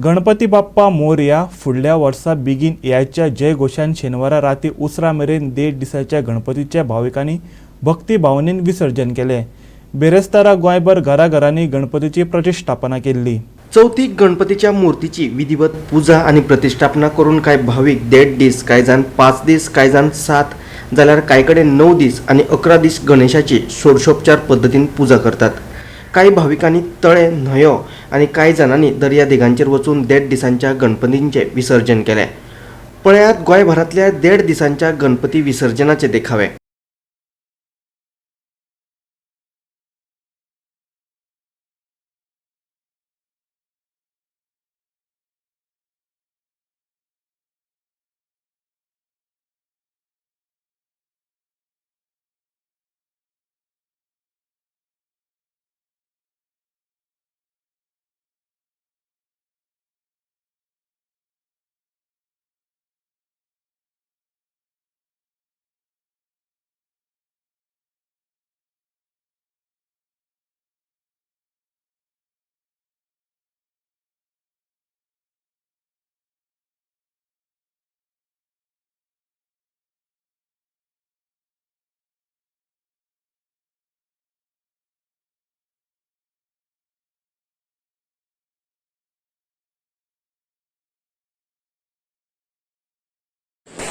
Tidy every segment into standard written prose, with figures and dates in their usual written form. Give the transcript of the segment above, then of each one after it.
गणपती बाप्पा मोरया फुडल्या वर्सा बेगीन याच्या जयघोशान शेनवारा राती उसरा मेरेन देड दिसाच्या गणपतीच्या भाविकांनी भक्ती भावनेन विसर्जन केलें. बेरेस्तारा गोंयभर घराघरांनी गणपतीची प्रतिश्ठापना केल्ली. चवथीक गणपतीच्या मूर्तीची विधिवत पुजा आनी प्रतिश्ठापना करून कांय भावीक देड दीस, कांय जाण 5 दीस, कांय जाण 7, जाल्यार कांय कडेन 9 दीस आनी 11 दीस गणेशाची षोडशोपचार पद्दतीन पुजा करतात. कांय भाविकांनी तळे, न्हंयो आनी कांय जाणांनी दर्यादेगांचेर वचून देड दिसांच्या गणपतींचें विसर्जन केलें. पळयात गोंयभरांतल्या देड दिसांच्या गणपती विसर्जनाचे देखावे.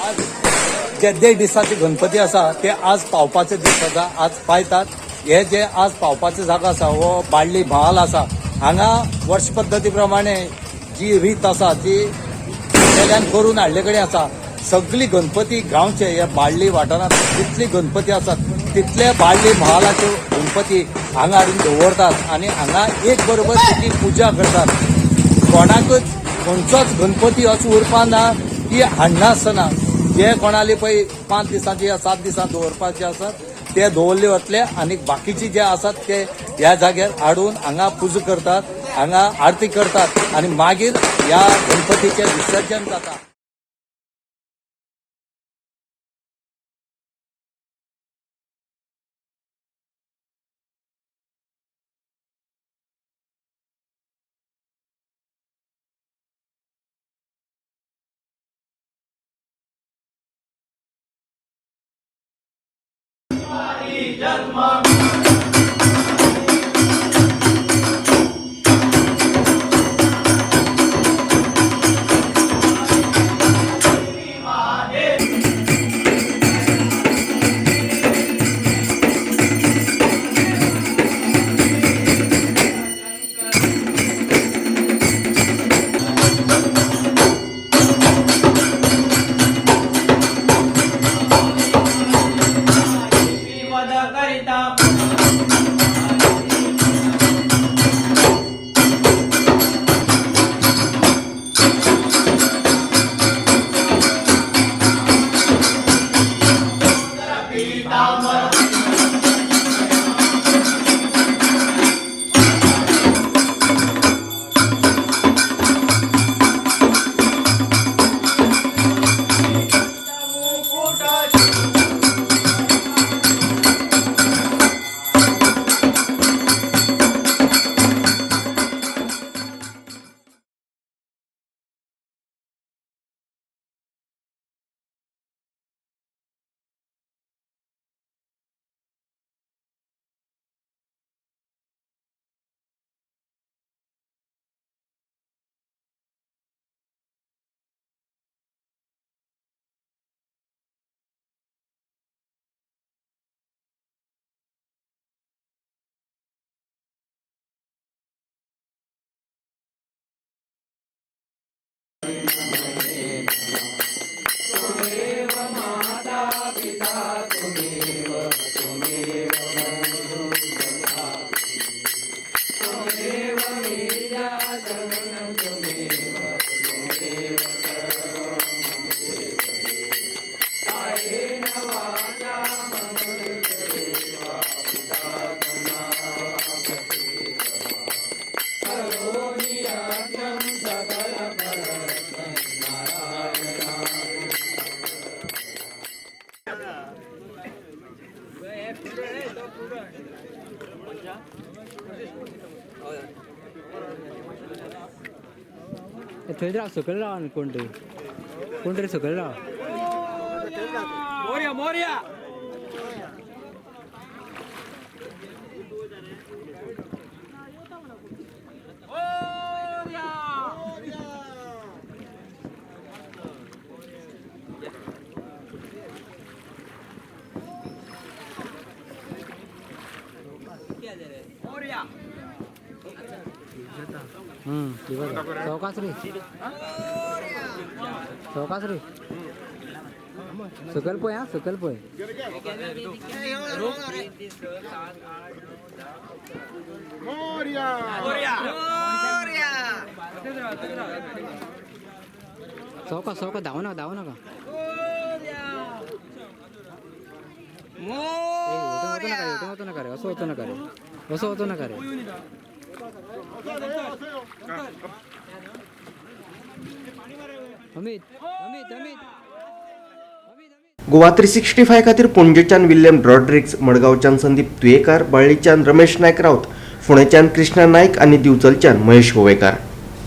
आज जे देड दिसाचे गणपती आसा ते आज पावपाचे दीस आसा. आज पायतात हे जे आज पावपाचे जागा आसा हो बाळ्ळी म्हाल आसा. हांगा वर्ष पद्दती प्रमाणे जी रीत आसा ती वेल्यान करून हाडले कडेन आसा. सगळी गणपती गांवचे हे बाळ्ळी वाठारांत जितली गणपती आसात तितले बाळ्ळी म्हालाच्यो गणपती हांगा हाडून दवरतात आनी हांगा एक बरोबर तेची पुजा करतात. कोणाकच खंयचोच गणपती असो उरपा ना की हाडनासतना जे कोणाले पळय 5 दिसांचे या 7 दिसां दवरपाचे आसात ते दवरले वतले आनी बाकीचे जे आसात ते ह्या जाग्यार हाडून हांगा पुजा करतात, हांगा आरती करतात आनी मागीर ह्या गणपतीचें विसर्जन जाता. थंय राव, सकयल राव आनी कोण तरी, कोण तरी सकयल राव. मोरया मोरया. चौकास रे, चौकास रे. सकयल पळय, हा, सकयल पळय. चौका चौका, धांव नाका, धांव नाका. ए, वचूं नाका रे, वचूं नाका रे, असो वचूं नाका रे, असो वचूं नाका रे. अमित, अमित, अमित, अमित, अमित. गोवा 365 खातीर पणजेच्यान विल्यम रॉड्रिक्स, मडगांवच्यान संदीप तुयेकार, बाळ्ळीच्यान रमेश नायक राऊत, फोंडेच्यान कृष्णा नायक आनी दिवचलच्यान महेश गोवेकार.